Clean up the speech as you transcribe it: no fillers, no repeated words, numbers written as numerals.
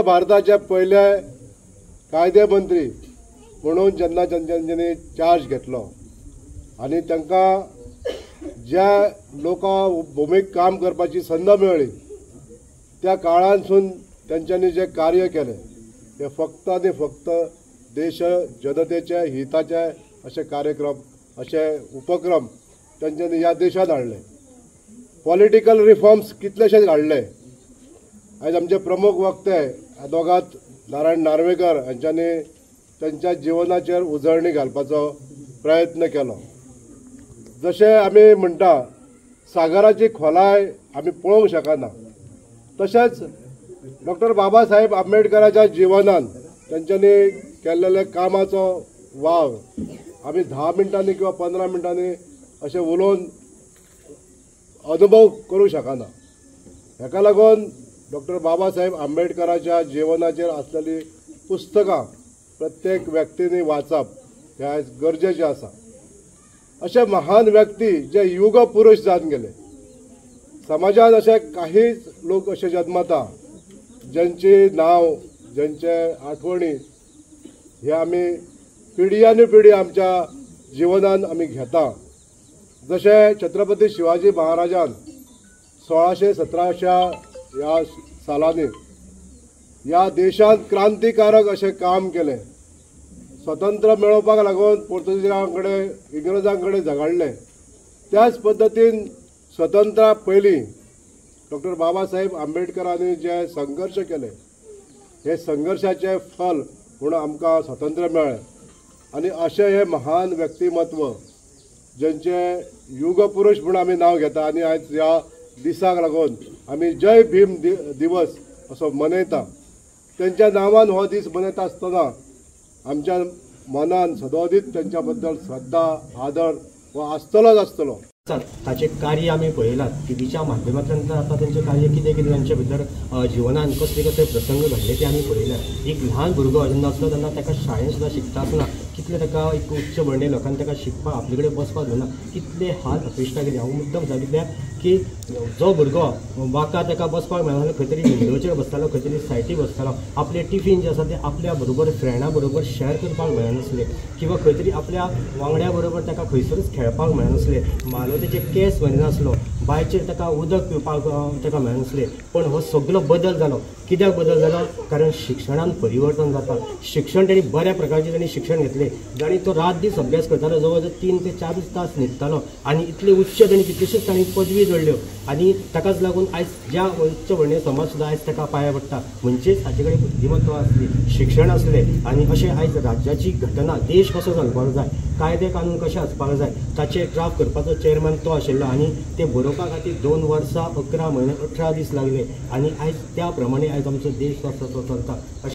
भारताचे पयले कायदे मंत्री म्हणून जेन्ना तांच्यांनी चार्ज घेतलो आनी तांकां ज्या लोकां भुमीक काम करपाची संद मेळ्ळी त्या काळांतसून तांच्यांनी जे कार्य केलें ते फक्त आनी फक्त देश जनतेच्या हिताचे अशे कार्यक्रम अशे उपक्रम तांच्यांनी ह्या देशांत हाडले. पॉलिटिकल रिफॉर्म्स कितलेशेच हाडले. आयज आमचे प्रमुख वक्ते दोगांत नारायण नार्वेकर हांच्यांनी तांच्या जिवनाचेर उजळणी घालपाचो प्रयत्न केलो. जशें आमी म्हणटा सागराची खोलाय आमी पळोवंक शकना, तशेंच डॉक्टर बाबासाहेब आंबेडकराच्या जिवनान तांच्यांनी केल्लेल्या कामाचो वावर आमी 10 मिनटांनी किंवा 15 मिनटांनी अशें उलोवन अनुभव करूंक शकना. हाका लागून डॉक्टर बाबासाहेब आंबेडकराच्या जिवनाचेर आसलेली पुस्तकां प्रत्येक व्यक्तींनी वाचप हें आयज गरजेचें आसा. अशे महान व्यक्ती जे युग पुरुष जावन गेले. समाजान अशे काहीच लोक अशे जन्मता ज्यांची नांव ज्यांचे आठवणी हे आमी पिढयान पिढी आमच्या जिवनान आमी घेता. जशें छत्रपती शिवाजी महाराजान 1617 ह्या सालांनी ह्या देशांत क्रांतिकारक अशें काम केलें. स्वतंत्र मेळोवपाक लागून पोर्तुगीजां कडेन इंग्रजां कडेन झगडले. त्याच पद्दतीन स्वतंत्रा पयलीं डॉक्टर बाबासाहेब आंबेडकरांनी जे संघर्श केले हे संघर्शाचे फल म्हणून आमकां स्वातंत्र्य मेळ्ळें. आनी अशें हे महान व्यक्तिमत्व ज्यांचे युगपुरुष म्हणून आमी नांव घेता आनी आयज ह्या दिसाक लागून आमी जय भीम दिवस असो मनयता. तेंच्या नांवान हो दीस मनयता आसतना आमच्या मनान सदोदीत तेंच्या बद्दल श्रद्धा आदर हो आसतलोच आसतलो. ताचें कार्य आमी पळयलां, टीव्हीच्या माध्यमांतल्यान आतां तेंचें कार्य कितें कितें तांचे भितर जिवनान कसले कसले प्रसंग घडले ते आमी पळयल्यात. एक ल्हान भुरगो जेन्ना आसलो तेन्ना ताका शाळेंत सुद्दां शिकता आसतना कितले ताका एक उच्च वर्णीय लोकांनी ताका शिकपाक आपले कडेन बसपाक दिना, कितले हाल अपेश्टा केली. हांव मुद्दम सांगितल्या की जो भुरगो बांकार ताका बसपाक मेळना खंय तरी विंडोचेर बसतालो, खंय तरी सायटी बसतालो, आपले टिफीन जे आसा ते आपल्या बरोबर फ्रेंडा बरोबर शेअर करपाक मेळनासले किंवा खंय तरी आपल्या वांगड्या बरोबर ताका खंयसरूच खेळपाक मेळनासले, मानवतेचे केंस व्हरनासलो, बांयचेर ताका उदक पिवपाक ताका मेळनासलें. पण हो सगळो बदल जालो. कित्याक बदल जालो? कारण शिक्षणान परिवर्तन जाता. शिक्षण तेणी बऱ्या प्रकारचें तेणी शिक्षण घेतलें आनी तो रात दीस अभ्यास करतालो, जवळ जवळ 3 ते 4 तास न्हिदतालो आनी इतले उच्च तेणी कितलेशेच ताणी पदवी जोडल्यो आनी ताकाच लागून आयज ज्या उच्च वर्णीय समाज सुद्दां आयज ताका पांया पडटा. म्हणजेच ताचे कडेन बुद्धिमत्व आसली, शिक्षण आसलें आनी अशें आयज राज्याची घटना, देश कसो चलपाक जाय, कायदे कानून कशे आसपाक जाय ताचे ड्राफ्ट करपाचो चेअरमॅन तो आशिल्लो आनी ते बरोवपा खातीर 2 वर्सां 11 म्हयने 18 दीस लागले आनी आयज त्या प्रमाणे आयज आमचो देश जो आसा तो चलता.